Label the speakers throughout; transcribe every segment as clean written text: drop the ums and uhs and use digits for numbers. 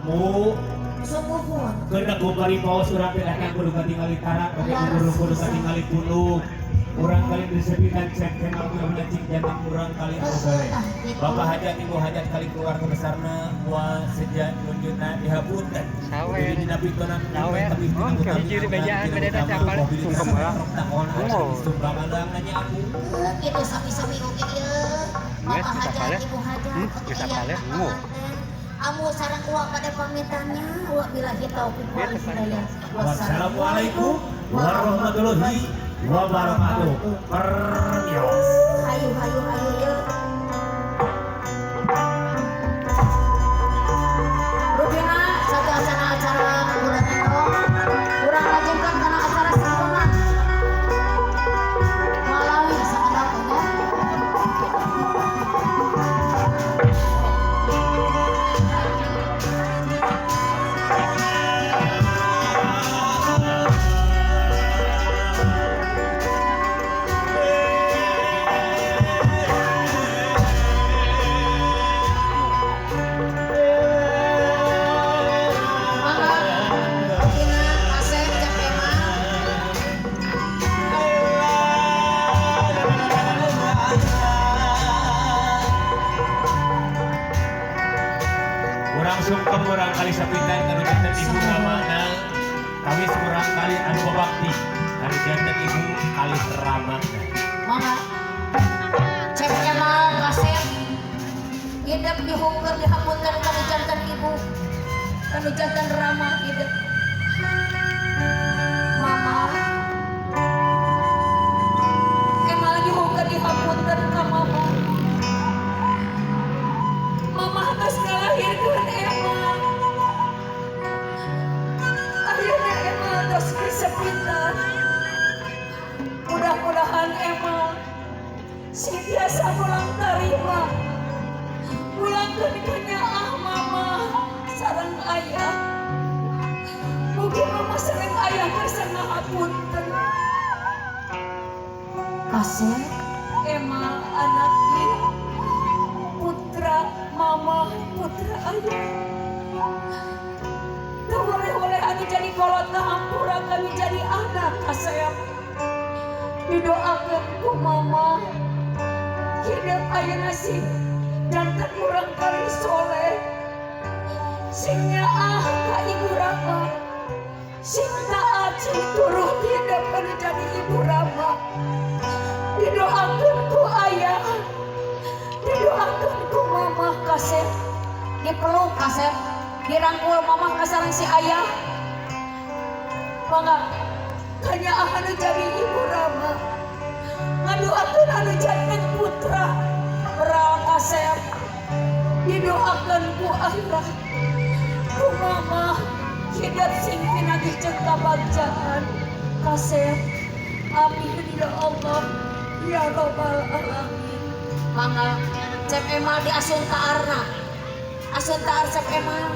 Speaker 1: Mu
Speaker 2: Sumuhun.
Speaker 1: Keuna kumpari paos urang teh datang kudu katingali tarak, oge kudu kudu katingali punuk. Urang kali disepitan cek kenal mudah-mudahan cing jantan urang kali anu soleh. Bapak hajat ibu hajat kali keluarga besarna wa seja nunjuna dihapunten.
Speaker 3: Sawer.
Speaker 1: Jadi dina pitona
Speaker 3: Sawer.
Speaker 1: tapi
Speaker 3: Oh, hiji di bejaan bedana siapa?
Speaker 4: Sungkem heula. Oh.
Speaker 1: Sumbangan nanya aku.
Speaker 2: Gitu sami-sami oge ieu.
Speaker 3: Geus,
Speaker 2: Bapak
Speaker 3: bisa
Speaker 2: hajat,
Speaker 3: pale.
Speaker 2: ibu hajat, oge
Speaker 3: Bisa
Speaker 2: iya,
Speaker 3: pale.
Speaker 2: panganten. Amu sareng uak pada pamitannya, uak billahi taufik wal
Speaker 3: Biar
Speaker 2: hidayah.
Speaker 1: Wassalamualaikum warahmatullahi wabarakatuh. Permios.
Speaker 2: Hayu hayu hayu yuk. Rupina satu acara-acara bulan itu kurang lanjutkan karena acara sungkeman Malawi sama ya. Mangga Rupina Asep Cep Eman.
Speaker 1: Urang sungkem urang kali sapitan kanu janten ibu ramana. Kawis urang kali anu babakti kanu janten ibu kali ramana.
Speaker 2: Mangga Cep Eman Kasep hidup dihungker dihapunten kanu janten ibu kanu janten rama hidup mama Emal dihungker dihapunten ka mama. Mama geus ngalahirkeun Emal. Ayeuna Emal tos disepitan. Mudah-mudahan Emal sing biasa mulang tarima mulangkeun kanyaah mama sareng ayah. Mugi mama sareng ayah kersa ngahapunten. Kasep Emal anak ieu putra mama putra ayah. Teu boleh-boleh anu jadi kolot ngahampura kami jadi anak kasep. Didoakeun ku mama hidup ayeuna sing janten murang kali soleh, sing nyaah ka ibu rama, sing taat sing turut hidup anu jadi ibu rama. Didoakeun ku ayah, didoakeun ku mama. Kasep dipeluk, kasep dirangkul mama kasareng si ayah. Mangga kanyaah anu jadi ibu rama ngadoakeun anu janten putra Ral kasep. Didoakeun ku ayah ku mama hidup sing pinagih jeung kabagjaan kasep. Amin ya Allah ya Robbal alamin. Mangga Cep Emal diasun taarna, asun taar Cep Emal.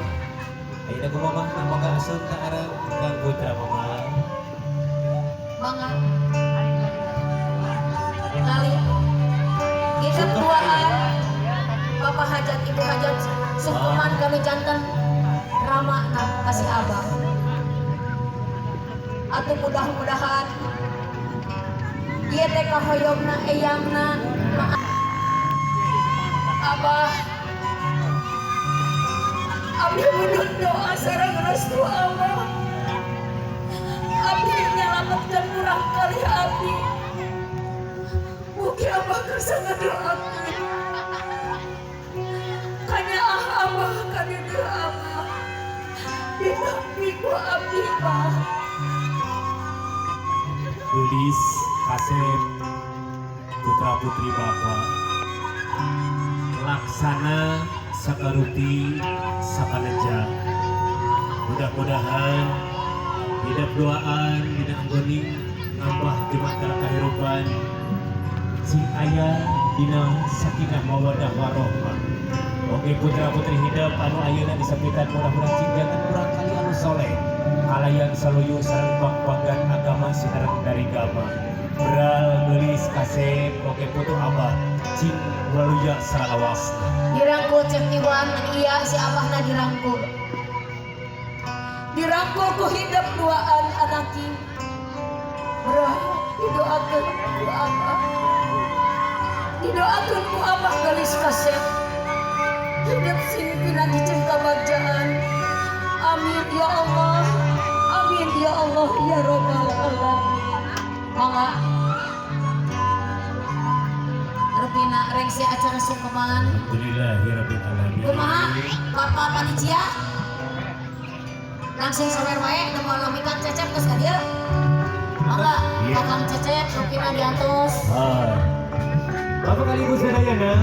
Speaker 1: Ayeuna kumaha mama mangga asun ka arah Kang Putra mama.
Speaker 2: Mangga kali hidup duaan bapak hajat ibu hajat sungkeman kami janten rama na kasih abah. Atau mudah-mudahan ieu teh kahoyongna eyangna abah. Abdi mundut doa sareng restu Allah. Abdi nyalametkeun murang kali abdi. Mugi abah kersa ngadoakeun kanyaah abah ka didieu abah ditampi ku abdi mah.
Speaker 1: Gelis kasep putra putri bapak laksana sakarupi sakaneja. Mudah-mudahan hidup doaan dina anggoning nambah jumatar kahirupan sing aya dina sakinah mawadah warohmah. Oke putra putri hidup anu ayeuna disapitan mudah-mudahan cing janten urang kali anu soleh kalayan saluyu sareng bangbagan agama sinareng dari gama. Beral geulis kasep oke putu abah cing waluya saralawasna.
Speaker 2: Dirangkul Cep Iwan iya si abahna dirangkul. Kapungkur ku hidep duaan anaki. Berah didoakeun ku Abah. Didoakeun ku Abah galis kasep. Hidep sing pinanggih jeung kabagjaan. Amin ya Allah. Amin ya Allah ya Rabbal alamin.
Speaker 5: Mangga. Rupina rengse acara sungkeman.
Speaker 1: Alhamdulillahirabbil alamin.
Speaker 5: Kumaha Bapak panitia? Langsung sawer wae nu moal lami Kang Cecep geus ka dieu. Mangga.
Speaker 1: Iya.
Speaker 5: Kakang Cecep rupina diantos.
Speaker 1: Ah. Bapak kali Ibu sadayana.